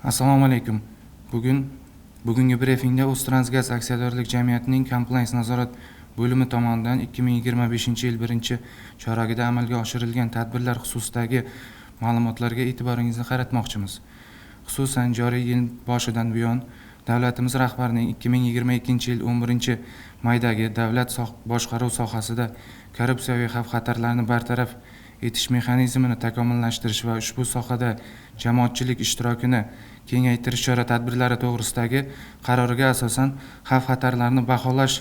Assalomu alaykum. Bugungi brifingda O'ztransgaz aksiyadorlik jamiyatining compliance nazorat bo'limi tomonidan 2025-yil birinchi choragida amalga oshirilgan tadbirlar xususidagi ma'lumotlarga e'tiboringizni qaratmoqchimiz. Xususan, joriy yil boshidan buyon davlatimiz rahbarining 2022-yil 11 maydagi davlat boshqaruv sohasida korrupsiyaviy xavf-xatarlarni bartaraf etish mexanizmini takomillashtirish va ushbu sohada jamoatchilik ishtirokini kengaytirish chora-tadbirlari to'g'risidagi qaroriga asosan xavf-xatarlarni baholash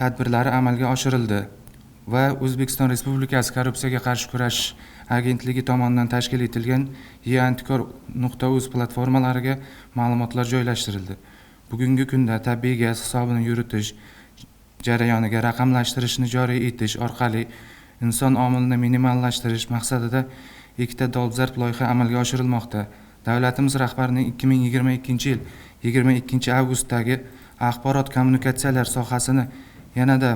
tadbirlari amalga oshirildi va O'zbekiston Respublikasi korrupsiyaga qarshi kurashish agentligi tomonidan tashkil etilgan e-antikor.uz platformalariga ma'lumotlar joylashtirildi. Bugungi kunda tabiiy gaz hisobini yuritish jarayoniga raqamlashtirishni joriy etish orqali inson omilini minimallashtirish maqsadida ikkita dolzarb loyiha amalga oshirilmoqda. Davlatimiz rahbarining 2022-yil 22 avgustdagi axborot kommunikatsiyalar sohasini yanada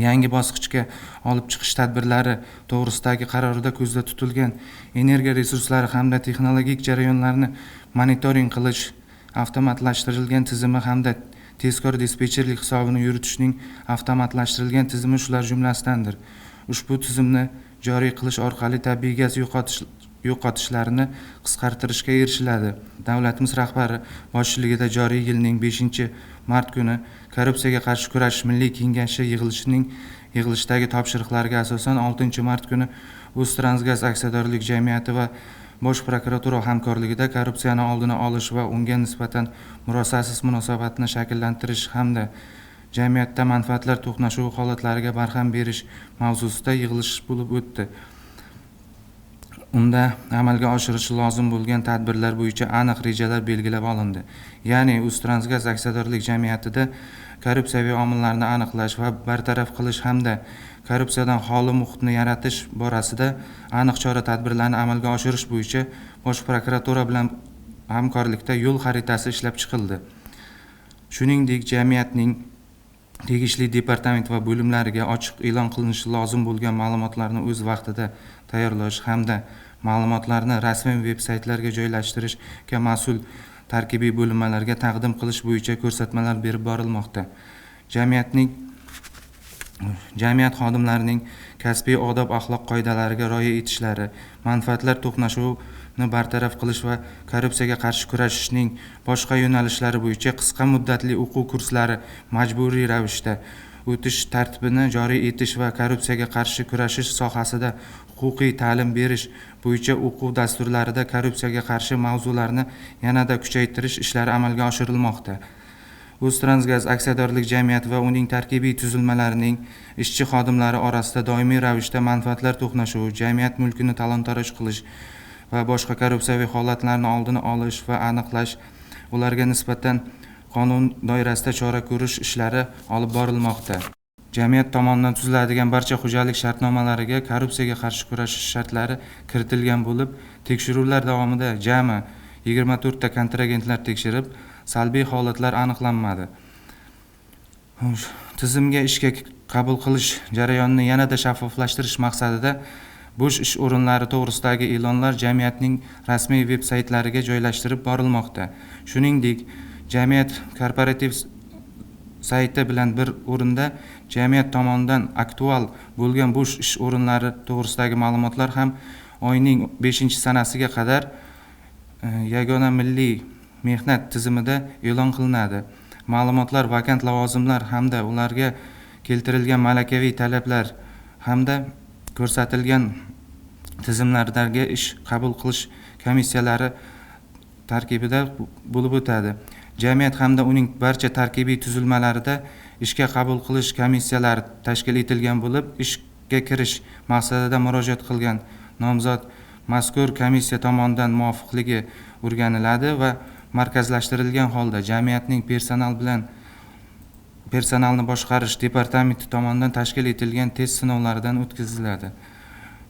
yangi bosqichga olib chiqish tadbirlari to'g'risidagi qarorida ko'zda tutilgan energiya resurslari hamda texnologik jarayonlarni monitoring qilish avtomatlashtirilgan tizimi hamda tezkor dispetcherlik hisobini yuritishning avtomatlashtirilgan tizimi shular jumlasidandir. Ushbu tizimni joriy qilish orqali tabiiy gaz yo'qotishlarini qisqartirishga erishiladi. Davlatimiz rahbari boshchiligida joriy yilning 5 mart kuni Korrupsiyaga qarshi kurashish milliy kengashi yig'ilishidagi topshiriqlarga asosan 6 mart kuni O'ztransgaz aksiyadorlik jamiyati va Bosh prokuratura hamkorligida korrupsiyani oldini olish va unga nisbatan murosasiz munosabatni shakllantirish hamda jamiyatda manfaatlar to'qnashuvi holatlariga barham berish mavzusida yig'ilish bo'lib o'tdi. Unda amalga oshirishi lozim bo'lgan tadbirlar bo'yicha aniq rejalar belgilab olindi. Ya'ni O'ztransgaz aksiyadorlik jamiyatida korrupsiyaviy omillarni aniqlash va bartaraf qilish hamda korrupsiyadan xoli muhitni yaratish borasida aniq chora tadbirlarni amalga oshirish bo'yicha Bosh prokuratura bilan hamkorlikda yo'l xaritasi ishlab chiqildi. Shuningdek, jamiyatning tegishli departament va bo'limlariga ochiq e'lon qilinishi lozim bo'lgan ma'lumotlarni o'z vaqtida tayyorlash hamda ma'lumotlarni rasmiy veb saytlarga joylashtirishga mas'ul tarkibiy bo'linmalarga taqdim qilish bo'yicha ko'rsatmalar berib borilmoqda. Jamiyat xodimlarining kasbiy odob axloq qoidalariga rioya etishlari, manfaatlar to'qnashuvini bartaraf qilish va korrupsiyaga qarshi kurashishning boshqa yo'nalishlari bo'yicha qisqa muddatli o'quv kurslari majburiy ravishda o'tish tartibini joriy etish va korrupsiyaga qarshi kurashish sohasida huquqiy ta'lim berish bo'yicha o'quv dasturlarida korrupsiyaga qarshi mavzularni yanada kuchaytirish ishlari amalga oshirilmoqda. O'ztransgaz aksiyadorlik jamiyati va uning tarkibiy tuzilmalarining ishchi xodimlari orasida doimiy ravishda manfaatlar to'qnashuvi, jamiyat mulkini talon-taroj qilish va boshqa korrupsiyaviy holatlarni oldini olish va aniqlash, ularga nisbatan qonun doirasida chora ko'rish ishlari olib borilmoqda. Jamiyat tomonidan tuziladigan barcha xo'jalik shartnomalariga korrupsiyaga qarshi kurashish shartlari kiritilgan bo'lib, tekshiruvlar davomida jami 24 ta kontragentlar tekshirib, salbiy holatlar aniqlanmadi. Tizimga ishga qabul qilish jarayonini yanada shaffoflashtirish maqsadida bo'sh ish o'rinlari to'g'risidagi e'lonlar jamiyatning rasmiy veb saytlariga joylashtirib borilmoqda. Shuningdek, jamiyat korporativ sayti bilan bir o'rinda jamiyat tomonidan aktual bo'lgan bo'sh ish o'rinlari to'g'risidagi ma'lumotlar ham oyning 5 sanasiga qadar yagona milliy mehnat tizimida e'lon qilinadi. Ma'lumotlar vakant lavozimlar hamda ularga keltirilgan malakaviy talablar hamda ko'rsatilgan tizimlardagi ish qabul qilish komissiyalari tarkibida bo'lib o'tadi. Jamiyat hamda uning barcha tarkibiy tuzilmalarida ishga qabul qilish komissiyalari tashkil etilgan bo'lib, ishga kirish maqsadida murojaat qilgan nomzod mazkur komissiya tomonidan muvofiqligi o'rganiladi va markazlashtirilgan holda jamiyatning personalni boshqarish departamenti tomonidan tashkil etilgan test sinovlaridan o'tkaziladi.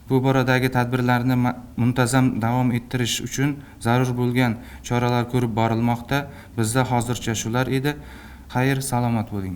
Bu boradagi tadbirlarni muntazam davom ettirish uchun zarur bo'lgan choralar ko'rib borilmoqda. Bizda hozircha shular edi. Xayr, salomat bo'ling.